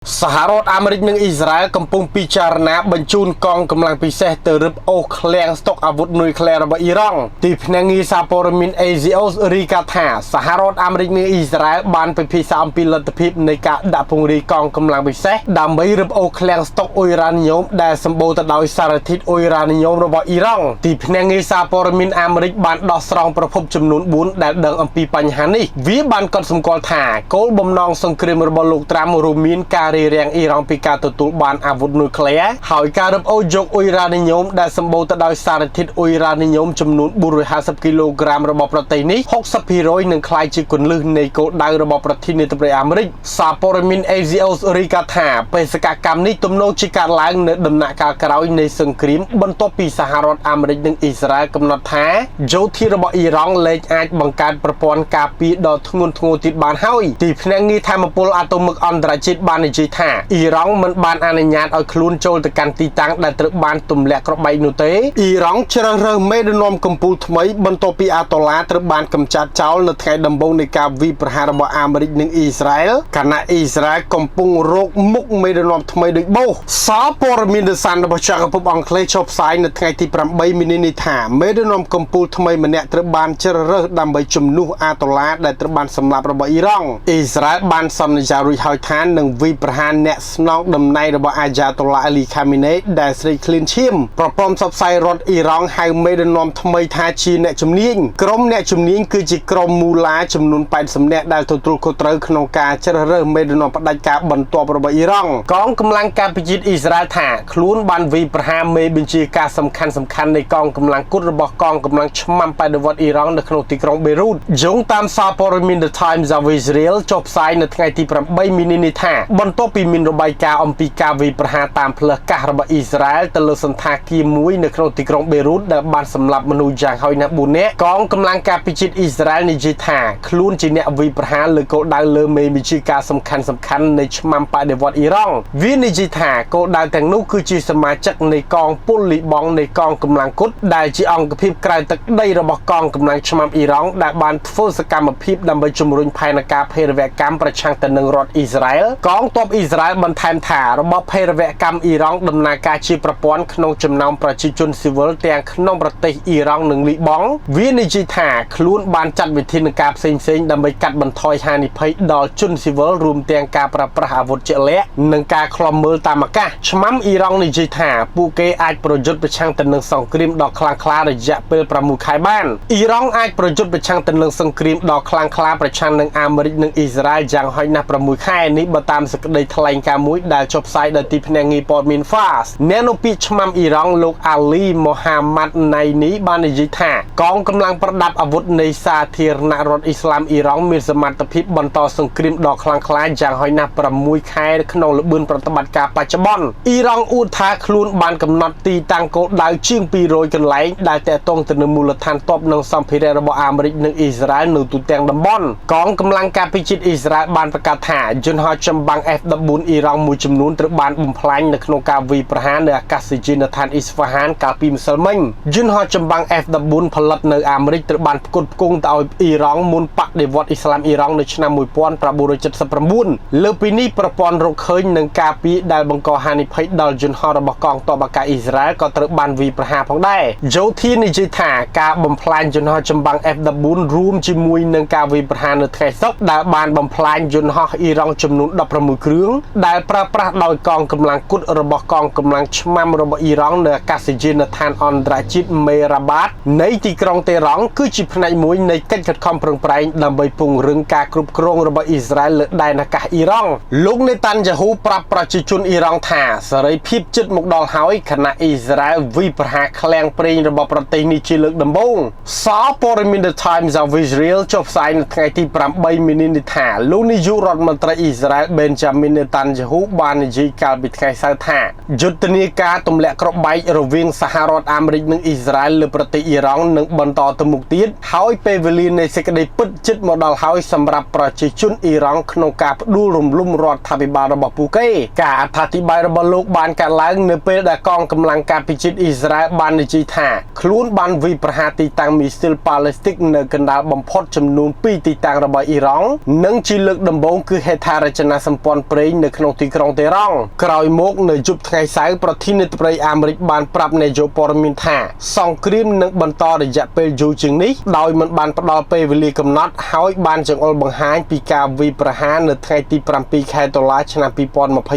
សហរដ្ឋអាមេរិកនិងអ៊ីស្រាអែលកំពុងពិចារណាបញ្ជូនកងកម្លាំងពិសេសទៅរឹបអូសឃ្លាំងស្តុកអាវុធនុយក្លេអ៊ែររបស់អ៊ីរ៉ង់ទីភ្នាក់ងារសារព័ត៌មាន Axios រាយការណ៍ថាសហរដ្ឋអាមេរិកនិងអ៊ីស្រាអែលបានពិភាក្សាអំពីលទ្ធភាពនៃការដាក់ពង្រាយកងកម្លាំងពិសេសដើម្បីរឹបអូសឃ្លាំងស្តុកអ៊ុយរ៉ានីញ៉ូមដែលសម្បូរទៅដោយសារធាតុអ៊ុយរ៉ានីញ៉ូមរបស់អ៊ីរ៉ង់ទីភ្នាក់ងារសារព័ត៌មានអាមេរិកបានដោះស្រង់ប្រភពចំនួន4ដែលដឹងអំពីបញ្ហានេះវាបានកត់សម្គាល់ថាគោលបំណងសង្គ្រាមរបស់លោកត្រាំរួមមានការរារាំងអ៊ីរ៉ង់ពីការទទួលបានអាវុធនុយក្លេអ៊ែរហើយការរឹបអូសយកអ៊ុយរ៉ានីញ៉ូមដែលសម្បូរទៅដោយសារធាតុអ៊ុយរ៉ានីញ៉ូមចំនួន450គីឡូក្រាមរបស់ប្រទេសនេះ60%នឹងក្លាយជាគន្លឹះនៃគោលដៅរបស់ប្រធានាធិបតីអាមេរិកសារព័ត៌មាន Axios រាយការណ៍ថាបេសកកម្មនេះទំនងជាការឡើងនៅដំណាក់កាលក្រោយនៃសង្គ្រាមបន្ទាប់ពីសហរដ្ឋអាមេរិកនិងអ៊ីស្រាអែលកំណត់ថាយោធារបស់អ៊ីរ៉ង់លែងអាចបង្កើតប្រព័ន្ធការពារដ៏ធ្ងន់ធ្ងរទៀតបានហើយទីភ្នាក់ងារធម្មពលអាតូមិកអន្តរជាតិបាននិយាយថាអ៊ីរ៉ង់មិនបានអនុញ្ញាតឲ្យខ្លួនចូលទៅកាន់ទីតាំងដែលត្រូវបានទម្លាក់គ្រាប់បែកនោះទេអ៊ីរ៉ង់ជ្រើសរើសមេដឹកនាំកម្ពុជាថ្មីបន្ទាប់ពីអាតូឡាត្រូវបានកម្ចាត់ចោលនៅថ្ងៃដំបូងនៃការវាយប្រហាររបស់អាមេរិកនិងអ៊ីស្រាអែលខណៈអ៊ីស្រាអែលកំពុងរកមុខមេដឹកនាំថ្មីដូចបូសសារព័ត៌មាន The Sun របស់ចក្រភពអង់គ្លេសចុះផ្សាយនៅថ្ងៃទី8មីនានេះថាមេដឹកនាំកម្ពុជាថ្មីម្នាក់ត្រូវបានជ្រើសរើសដើម្បីជំនួសអាតូឡាដែលត្រូវបានសម្លាប់របស់អ៊ីរ៉ង់អ៊ីស្រាអែលបានសន្យារួចហើយថានឹងវាយប្រហារអ្នកស្នងតំណែងរបស់អាយ៉ាតូឡាអាលីខាមីនេដែលស្រេកឃ្លានឈាមប្រព័ន្ធផ្សព្វផ្សាយរដ្ឋអ៊ីរ៉ង់ហៅមេដឹកនាំថ្មីថាជាអ្នកជំនាញក្រុមអ្នកជំនាញគឺជាក្រុមមូឡាចំនួន80នាក់ដែលទទួលខុសត្រូវក្នុងការជ្រើសរើសមេដឹកនាំផ្ដាច់ការបន្ទាប់របស់អ៊ីរ៉ង់កងកម្លាំងការពារជាតិអ៊ីស្រាអែលថាខ្លួនបានវាយប្រហារមេបញ្ជាការសំខាន់សំខាន់នៃកងកម្លាំងគុតរបស់កងកម្លាំងឆ្មាំបដិវត្តអ៊ីរ៉ង់នៅក្នុងទីក្រុងបេរូតយោងតាមសារព័ត៌មាន The Times of Israel ចុះផ្សាយនៅថ្ងៃទី8មីនានេះថាបន្ទាប់ពីមានរបាយការណ៍អំពីការវាយប្រហារតាមផ្លូវអាកាសរបស់អ៊ីស្រាអែលទៅលើសន្តាគារមួយនៅក្នុងទីក្រុងបេរូតដែលបានសម្លាប់មនុស្សយ៉ាងហោចណាស់4នាក់កងកម្លាំងការពារជាតិអ៊ីស្រាអែលនិយាយថាខ្លួនជាអ្នកវាយប្រហារលើគោលដៅលើមេបញ្ជាការសំខាន់សំខាន់នៃឆ្មាំបដិវត្តអ៊ីរ៉ង់វានិយាយថាគោលដៅទាំងនោះគឺជាសមាជិកនៃកងពលលីបង់នៃកងកម្លាំងគុតដែលជាអង្គភាពក្រៅទឹកដីរបស់កងកម្លាំងឆ្មាំអ៊ីរ៉ង់ដែលបានធ្វើសកម្មភាពដើម្បីជំរុញផែនការភេរវកម្មប្រឆាំងទៅនឹងរដ្ឋអ៊ីស្រាអែលកងទ័ពអ៊ីស្រាអែលបន្ថែមថារបបភេរវកម្មអ៊ីរ៉ង់ដំណើរការជាប្រព័ន្ធក្នុងចំណោមប្រជាជនស៊ីវិលទាំងក្នុងប្រទេសអ៊ីរ៉ង់និងលីបង់វានិយាយថាខ្លួនបានចាត់វិធានការផ្សេងៗដើម្បីកាត់បន្ថយហានិភ័យដល់ជនស៊ីវិលរួមទាំងការប្រើប្រាស់អាវុធជាក់លាក់និងការឃ្លាំមើលតាមអាកាសឆ្មាំអ៊ីរ៉ង់និយាយថាពួកគេអាចប្រយុទ្ធប្រឆាំងទៅនឹងសង្គ្រាមដ៏ខ្លាំងក្លារយៈពេល6ខែបានអ៊ីរ៉ង់អាចប្រយុទ្ធប្រឆាំងទៅនឹងសង្គ្រាមដ៏ខ្លាំងក្លាប្រឆាំងនឹងអាមេរិកនិងអ៊ីស្រាអែលយ៉ាងហោចណាស់6ខែនេះបើតាមសេចក្តីថ្លែងការណ៍មួយដែលចុះផ្សាយដោយទីភ្នាក់ងារព័ត៌មាន Fars អ្នកនាំពាក្យឆ្មាំអ៊ីរ៉ង់លោកអាលីម៉ូហាម៉ាត់ណៃនីបាននិយាយថាកងកម្លាំងប្រដាប់អាវុធនៃសាធារណរដ្ឋអ៊ីស្លាមអ៊ីរ៉ង់មានសមត្ថភាពបន្តសង្គ្រាមដ៏ខ្លាំងក្លាយ៉ាងហោចណាស់6ខែក្នុងល្បឿនប្រតិបត្តិការបច្ចុប្បន្នអ៊ីរ៉ង់អួតថាខ្លួនបានកំណត់ទីតាំងគោលដៅជាង200កន្លែងដែលតាក់ទងទៅនឹងមូលដ្ឋានទ័ពនិងសម្ភារៈរបស់អាមេរិកនិងអ៊ីស្រាអែលនៅទូទាំងតំបន់កងកម្លាំងការពារជាតិអ៊ីស្រាអែលបានប្រកាសថាយន្តហោះចម្បាំង F-14 អ៊ីរ៉ង់មួយចំនួនត្រូវបានបំផ្លាញនៅក្នុងការវាយប្រហារនៅអាកាសយានដ្ឋានអ៊ីស្ហ្វាហានកាលពីម្សិលមិញយន្តហោះចម្បាំង F-14 ផលិតនៅអាមេរិកត្រូវបានផ្គត់ផ្គង់ទៅឲ្យអ៊ីរ៉ង់មុនបដិវត្តអ៊ីស្លាមអ៊ីរ៉ង់នៅឆ្នាំ1979លើពីនេះប្រព័ន្ធរកឃើញនិងការពារដែលបង្កហានិភ័យដល់យន្តហោះរបស់កងទ័ពអាកាសអ៊ីស្រាអែលក៏ត្រូវបានវាយប្រហារផងដែរយោធានិយាយថាការបំផ្លាញយន្តហោះចម្បាំង F-14 រួមជាមួយនឹងការវាយប្រហារនៅថ្ងៃសុក្រដែលបានបំផ្លាញយន្តហោះអ៊ីរ៉ង់ចំនួន16គ្រឿងដែលប្រើប្រាស់ដោយកងកម្លាំងគុតរបស់កងកម្លាំងឆ្មាំរបស់អ៊ីរ៉ង់នៅអាកាសយានដ្ឋានអន្តរជាតិមេរ៉ាបាតនៃទីក្រុងតេរ៉ង់គឺជាផ្នែកមួយនៃកិច្ចខិតខំប្រឹងប្រែងដើម្បីពង្រឹងការគ្រប់គ្រងរបស់អ៊ីស្រាអែលលើដែនអាកាសអ៊ីរ៉ង់លោកនេតាន់យ៉ាហ៊ូប្រាប់ប្រជាជនអ៊ីរ៉ង់ថាសេរីភាពជិតមកដល់ហើយខណៈអ៊ីស្រាអែលវាយប្រហារឃ្លាំងប្រេងរបស់ប្រទេសនេះជាលើកដំបូងសារព័ត៌មាន The Times of Israel ចុះផ្សាយនៅថ្ងៃទី8មីនានេះថាលោកនាយករដ្ឋមន្ត្រីអ៊ីស្រាអែល Benjamin Netanyahu បាននិយាយកាលពីថ្ងៃសៅរ៍ថាយុទ្ធនាការទម្លាក់គ្រាប់បែករវាងសហរដ្ឋអាមេរិកនិងអ៊ីស្រាអែលលើប្រទេសអ៊ីរ៉ង់នឹងបន្តទៅមុខទៀតហើយពេលវេលានៃសេចក្តីពិតជិតមកដល់ហើយសម្រាប់ប្រជាជនអ៊ីរ៉ង់ក្នុងការផ្ដួលរំលំរដ្ឋាភិបាលរបស់ពួកគេការអត្ថាធិប្បាយរបស់លោកបានកើតឡើងនៅពេលដែលកងកម្លាំងការពារជាតិអ៊ីស្រាអែលបាននិយាយថាខ្លួនបានវាយប្រហារទីតាំងមីស៊ីលប៉ាឡេស្ទីកនៅកណ្ដាលបំផុតចំនួន2ទីតាំងរបស់អ៊ីរ៉ង់និងជាលើកដំបូងគឺហេដ្ឋារចនាសម្ព័ន្ធ ប្រេងនៅក្នុងទីក្រុងតេរ៉ង់ក្រោយមកនៅយប់ថ្ងៃសៅរ៍ប្រធានាធិបតីអាមេរិកបានប្រាប់អ្នកយកព័ត៌មានថាសង្គ្រាមនឹងបន្តរយៈពេលយូរជាងនេះដោយមិនបានផ្ដល់ពេលវេលាកំណត់ហើយបានចង្អុលបង្ហាញពីការវាយប្រហារនៅថ្ងៃទី7ខែតុលាឆ្នាំ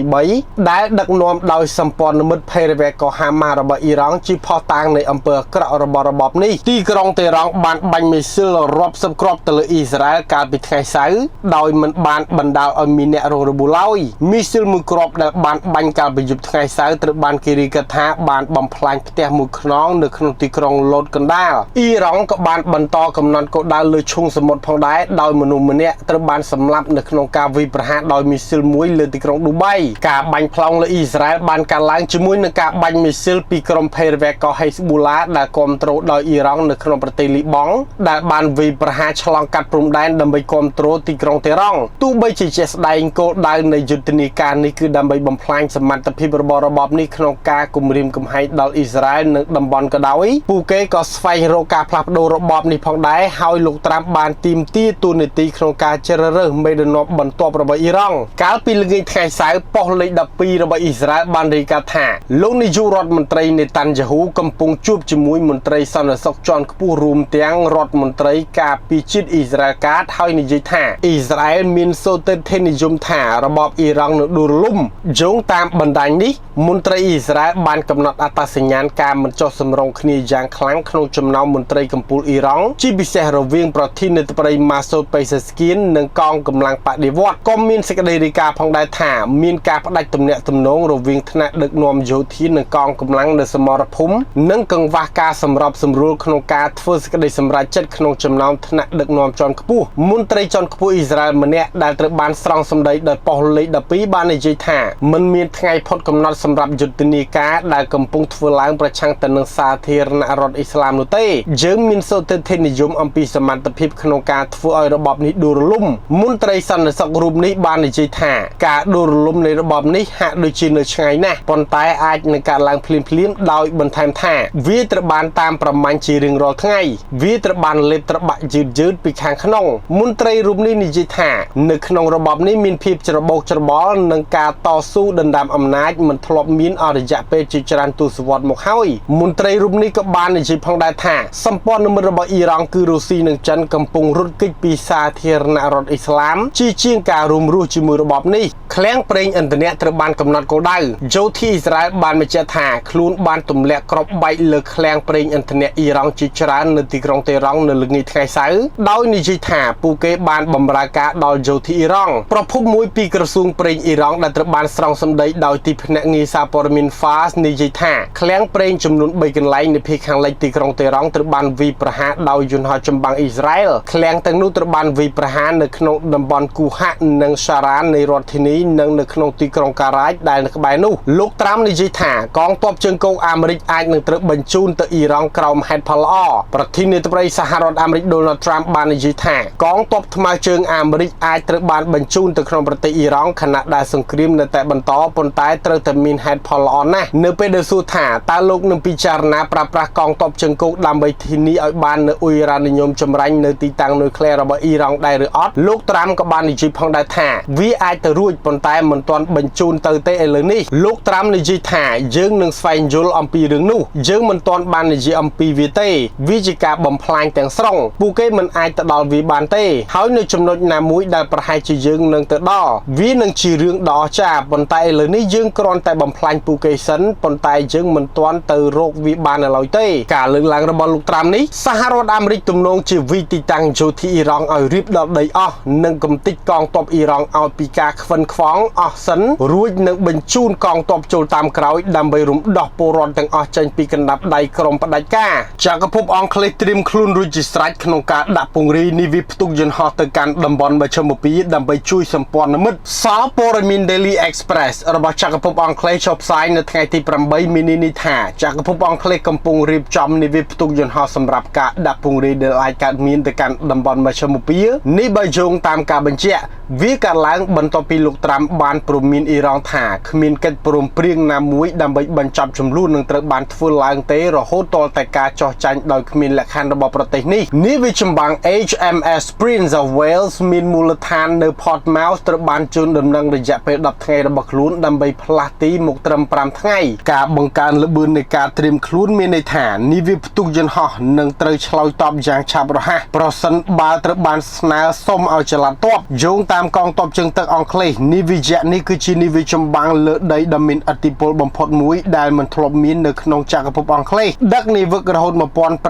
2023ដែលដឹកនាំដោយសម្ព័ន្ធមិត្តភេរវកហាម៉ារបស់អ៊ីរ៉ង់ជាភស្តុតាងនៃអំពើអាក្រក់របស់របបនេះទីក្រុងតេរ៉ង់បានបាញ់មីស៊ីលរាប់សិបគ្រាប់ទៅលើអ៊ីស្រាអែលកាលពីថ្ងៃសៅរ៍ដោយមិនបានបណ្ដាលឲ្យមានអ្នករងរបួសឡើយមីស៊ីលមួយគ្រាប់ដែលបានបាញ់កាលពីយប់ថ្ងៃសៅរ៍ត្រូវបានគេរាយការណ៍ថាបានបំផ្លាញផ្ទះមួយខ្នងនៅក្នុងទីក្រុងឡូតកណ្ដាលអ៊ីរ៉ង់ក៏បានបន្តកំណត់គោលដៅលើឈូងសមុទ្រផងដែរដោយមនុស្សម្នាក់ត្រូវបានសម្លាប់នៅក្នុងការវាយប្រហារដោយមីស៊ីលមួយលើទីក្រុងឌូបៃការបាញ់ប្លង់លើអ៊ីស្រាអែលបានកើនឡើងជាមួយនឹងការបាញ់មីស៊ីលពីក្រុមភេរវកហេស្បូឡាដែលគ្រប់គ្រងដោយអ៊ីរ៉ង់នៅក្នុងប្រទេសលីបង់ដែលបានវាយប្រហារឆ្លងកាត់ព្រំដែនដើម្បីគ្រប់គ្រងទីក្រុងតេរ៉ង់ទោះបីជាជាក់ស្ដែងគោលដៅនៃយុទ្ធនាការនេះគឺដើម្បីបំផ្លាញសមត្ថភាពរបស់របបនេះក្នុងការគំរាមកំហែងដល់អ៊ីស្រាអែលនិងតំបន់ក៏ដោយពួកគេក៏ស្វែងរកការផ្លាស់ប្ដូររបបនេះផងដែរហើយលោកត្រាំបានទាមទារតួនាទីក្នុងការជ្រើសរើសមេដឹកនាំបន្ទាប់របស់អ៊ីរ៉ង់កាលពីល្ងាចថ្ងៃសៅរ៍ប៉ុស្តិ៍លេខ12របស់អ៊ីស្រាអែលបានរាយការណ៍ថាលោកនាយករដ្ឋមន្ត្រីនេតាន់យ៉ាហ៊ូកំពុងជួបជាមួយមន្ត្រីសន្តិសុខជាន់ខ្ពស់រួមទាំងរដ្ឋមន្ត្រីការពារជាតិអ៊ីស្រាអែលកាតហើយនិយាយថាអ៊ីស្រាអែលមានសុទិដ្ឋិនិយមថារបបអ៊ីរ៉ង់នឹងដួលរលំយោងតាមបណ្ដាញនេះមន្ត្រីអ៊ីស្រាអែលបានកំណត់អត្តសញ្ញាណការមិនចុះសម្រុងគ្នាយ៉ាងខ្លាំងក្នុងចំណោមមន្ត្រីកម្ពុជាអ៊ីរ៉ង់ជាពិសេសរវាងប្រធានាធិបតីម៉ាសូត ប៉េសេស្គៀននិងកងកម្លាំងបដិវត្តក៏មានសេចក្តីរាយការណ៍ផងដែរថាមានការផ្ដាច់ទំនាក់ទំនងរវាងថ្នាក់ដឹកនាំយោធានិងកងកម្លាំងនៅសមរភូមិនិងកង្វះការសម្របសម្រួលក្នុងការធ្វើសេចក្តីសម្រេចចិត្តក្នុងចំណោមថ្នាក់ដឹកនាំជាន់ខ្ពស់មន្ត្រីជាន់ខ្ពស់អ៊ីស្រាអែលម្នាក់ដែលត្រូវបានស្រង់សម្ដីដោយប៉ុស្តិ៍លេខ12បាននិយាយថាមិនមានថ្ងៃផុតកំណត់សម្រាប់យុទ្ធនាការដែលកំពុងធ្វើឡើងប្រឆាំងទៅនឹងសាធារណរដ្ឋអ៊ីស្លាមនោះទេយើងមានសុទិដ្ឋិនិយមអំពីសមត្ថភាពក្នុងការធ្វើឲ្យរបបនេះដួលរលំមន្ត្រីសន្តិសុខរូបនេះបាននិយាយថាការដួលរលំនៃរបបនេះហាក់ដូចជានៅឆ្ងាយណាស់ប៉ុន្តែអាចនឹងកើតឡើងភ្លាមៗដោយបន្ថែមថាវាត្រូវបានតាមប្រមាញ់ជារៀងរាល់ថ្ងៃវាត្រូវបានលេបត្របាក់យឺតៗពីខាងក្នុងមន្ត្រីរូបនេះនិយាយថានៅក្នុងរបបនេះមានភាពច្របូកច្របល់និងការតស៊ូដណ្ដើមអំណាចមិនធ្លាប់មានអស់រយៈពេលជាច្រើនទសវត្សរ៍មកហើយមន្ត្រីរូបនេះក៏បាននិយាយផងដែរថាសម្ព័ន្ធមិត្តរបស់អ៊ីរ៉ង់គឺរុស្ស៊ីនិងចិនកំពុងរត់គេចពីសាធារណរដ្ឋអ៊ីស្លាមជាជាងការរួមរស់ជាមួយរបបនេះឃ្លាំងប្រេងឥន្ធនៈត្រូវបានកំណត់គោលដៅយោធាអ៊ីស្រាអែលបានបញ្ជាក់ថាខ្លួនបានទម្លាក់គ្រាប់បែកលើឃ្លាំងប្រេងឥន្ធនៈអ៊ីរ៉ង់ជាច្រើននៅទីក្រុងតេរ៉ង់នៅល្ងាចថ្ងៃសៅរ៍ដោយនិយាយថាពួកគេបានបម្រើការដល់យោធាអ៊ីរ៉ង់ប្រភពមួយពីក្រសួងប្រេងអ៊ីរ៉ង់ដែលត្រូវបានស្រង់សម្ដីដោយទីភ្នាក់ងារសារព័ត៌មាន Fars និយាយថាឃ្លាំងប្រេងចំនួន3កន្លែងនៅភាគខាងលិចទីក្រុងតេរ៉ង់ត្រូវបានវាយប្រហារដោយយន្តហោះចម្បាំងអ៊ីស្រាអែលឃ្លាំងទាំងនោះត្រូវបានវាយប្រហារនៅក្នុងតំបន់គូហាក់និងសារ៉ាននៃរដ្ឋធានីនិងនៅក្នុងទីក្រុងការ៉ាចដែលនៅក្បែរនោះលោកត្រាំនិយាយថាកងទ័ពជើងគោកអាមេរិកអាចនឹងត្រូវបញ្ជូនទៅអ៊ីរ៉ង់ក្រោមហេតុផលល្អប្រធានាធិបតីសហរដ្ឋអាមេរិកដូណាល់ត្រាំបាននិយាយថាកងទ័ពថ្មើរជើងអាមេរិកអាចត្រូវបានបញ្ជូនទៅក្នុងប្រទេសអ៊ីរ៉ង់ខណៈដែលសង្គ្រាមនៅតែបន្តប៉ុន្តែត្រូវតែមានហេតុផលល្អណាស់នៅពេលដែលសួរថាតើលោកនឹងពិចារណាប្រើប្រាស់កងទ័ពជើងគោកដើម្បីធានាឲ្យបាននូវអ៊ុយរ៉ានីញ៉ូមចម្រាញ់នៅទីតាំងនុយក្លេអ៊ែររបស់អ៊ីរ៉ង់ដែរឬអត់លោកត្រាំក៏បាននិយាយផងដែរថាវាអាចទៅរួចប៉ុន្តែមិនទាន់បញ្ជូនទៅទេឥឡូវនេះលោកត្រាំនិយាយថាយើងនឹងស្វែងយល់អំពីរឿងនោះយើងមិនទាន់បាននិយាយអំពីវាទេវាជាការបំផ្លាញទាំងស្រុងពួកគេមិនអាចទៅដល់វាបានទេហើយនៅចំណុចណាមួយដែលប្រហែលជាយើងនឹងទៅដល់វានឹងជារឿងដ៏អស្ចារ្យប៉ុន្តែឥឡូវនេះយើងគ្រាន់តែបំផ្លាញពួកគេសិនប៉ុន្តែយើងមិនទាន់ទៅរកវាបាននៅឡើយទេការលើកឡើងរបស់លោកត្រាំនេះសហរដ្ឋអាមេរិកទំនងជាវិទីតាំងយោធាអ៊ីរ៉ង់ឲ្យរៀបដល់ដីអស់និងកំទេចកងទ័ពអ៊ីរ៉ង់ឲ្យពីការខ្វិនខ្វងអស់សិនរួចនឹងបញ្ជូនកងទ័ពចូលតាមក្រោយដើម្បីរំដោះពលរដ្ឋទាំងអស់ចេញពីកណ្ដាប់ដៃក្រុមផ្ដាច់ការចក្រភពអង់គ្លេសត្រៀមខ្លួនរួចជាស្រេចក្នុងការដាក់ពង្រាយនាវាផ្ទុកយន្តហោះទៅកាន់តំបន់មជ្ឈិមបូព៌ាដើម្បីជួយសម្ព័ន្ធមិត្តសារព័ត៌មាន Daily Express របស់ចក្រភពអង់គ្លេស លេសចុះផ្សាយនៅថ្ងៃទី8មីនានេះថាចក្រភពអង់គ្លេសកំពុងរៀបចំនាវាផ្ទុកយន្តហោះសម្រាប់ការដាក់ពង្រាយដែលអាចកើតមានទៅកាន់តំបន់មជ្ឈមពានេះបើយោងតាមការបញ្ជាក់វាកើតឡើងបន្ទាប់ពីលោកត្រាំបានព្រមានអ៊ីរ៉ង់ថាគ្មានកិច្ចព្រមព្រៀងណាមួយដើម្បីបញ្ចប់ជម្លោះនឹងត្រូវបានធ្វើឡើងទេរហូតទាល់តែការចោះចាញ់ដោយគ្មានលក្ខខណ្ឌរបស់ប្រទេសនេះនាវាចម្បាំង HMS Prince of Wales មានមូលដ្ឋាននៅ Portsmouth ត្រូវបានជូនដំណឹងរយៈពេល10ថ្ងៃរបស់ខ្លួនដើម្បីផ្លាស់ទីមកត្រឹម5ថ្ងៃការបង្កើនល្បឿននៃការត្រៀមខ្លួនមានន័យថានាវាផ្ទុកយន្តហោះនឹងត្រូវឆ្លើយតបយ៉ាងឆាប់រហ័សប្រសិនបើត្រូវបានស្នើសុំឲ្យចល័តទ័ពយោងតាមកងទ័ពជើងទឹកអង់គ្លេសនាវាយក្សនេះគឺជានាវាចម្បាំងលើដីដ៏មានឥទ្ធិពលបំផុតមួយដែលមិនធ្លាប់មាននៅក្នុងចក្រភពអង់គ្លេសដឹកនាវិករហូត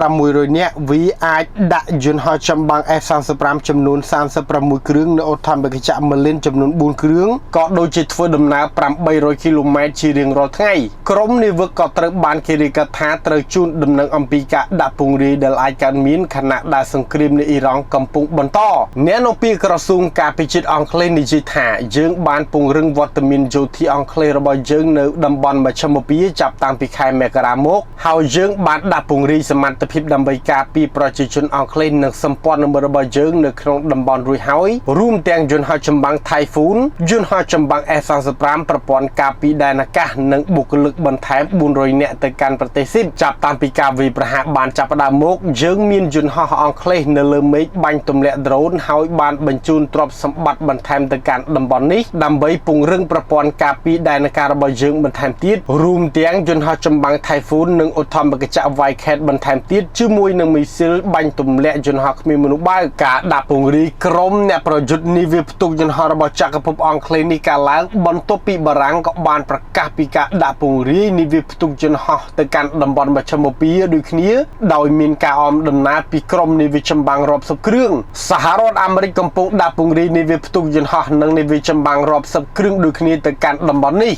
1600នាក់វាអាចដាក់យន្តហោះចម្បាំង F-35 ចំនួន36គ្រឿងនៅឧទ្ធម្ភាគចក្រ Merlin ចំនួន4គ្រឿងក៏ដូចជាធ្វើដំណើរ800គីឡូម៉ែត្រជារៀងរាល់ថ្ងៃក្រុមនាវិកក៏ត្រូវបានគេរាយការណ៍ថាត្រូវជូនដំណឹងអំពីការដាក់ពង្រាយដែលអាចកើតមានខណៈដែលសង្គ្រាមនៅអ៊ីរ៉ង់កំពុងបន្តអ្នកនាំពាក្យក្រសួងការពារជាតិអង់គ្លេសនិយាយថាយើងបានពង្រឹងវត្តមានយោធាអង់គ្លេសរបស់យើងនៅតំបន់មជ្ឈមពាចាប់តាំងពីខែមករាមកហើយយើងបានដាក់ពង្រាយសមត្ថភាពដើម្បីការពារប្រជាជនអង់គ្លេសនិងសម្ព័ន្ធមិត្តរបស់យើងនៅក្នុងតំបន់រួចហើយរួមទាំងយន្តហោះចម្បាំង Typhoon យន្តហោះចម្បាំង F-35 ប្រព័ន្ធការពារដែនអាកាសនិងបុគ្គលិកបន្ថែម400នាក់ទៅកាន់ប្រទេសស៊ីបចាប់តាំងពីការវាយប្រហារបានចាប់ផ្ដើមមកយើងមានយន្តហោះអង់គ្លេសនៅលើមេឃបាញ់ទម្លាក់ដ្រូនហើយបានបញ្ជូនទ្រព្យសម្បត្តិបន្ថែមទៅកាន់តំបន់នេះដើម្បីពង្រឹងប្រព័ន្ធការពារដែនអាកាសរបស់យើងបន្ថែមទៀតរួមទាំងយន្តហោះចម្បាំង Typhoon និងឧទ្ធម្ភាគចក្រ Wildcat បន្ថែមទៀតជាមួយនឹងមីស៊ីលបាញ់ទម្លាក់យន្តហោះគ្មានមនុស្សបើកការដាក់ពង្រាយក្រុមអ្នកប្រយុទ្ធនាវាផ្ទុកយន្តហោះរបស់ចក្រភពអង់គ្លេសនេះកើតឡើងបន្ទាប់ពីបារាំងក៏បានប្រកាសពីការដាក់ពង្រាយនាវាផ្ទុកយន្តហោះទៅកាន់តំបន់មជ្ឈមពាដូចគ្នាដោយមានការអមដំណើរពីក្រុមនាវាចម្បាំងរាប់សិបគ្រឿងសហរដ្ឋអាមេរិកកំពុងដាក់ពង្រាយនាវាផ្ទុកយន្តហោះនិងនាវាចម្បាំងរាប់សិបគ្រឿងដូចគ្នាទៅកាន់តំបន់នេះ។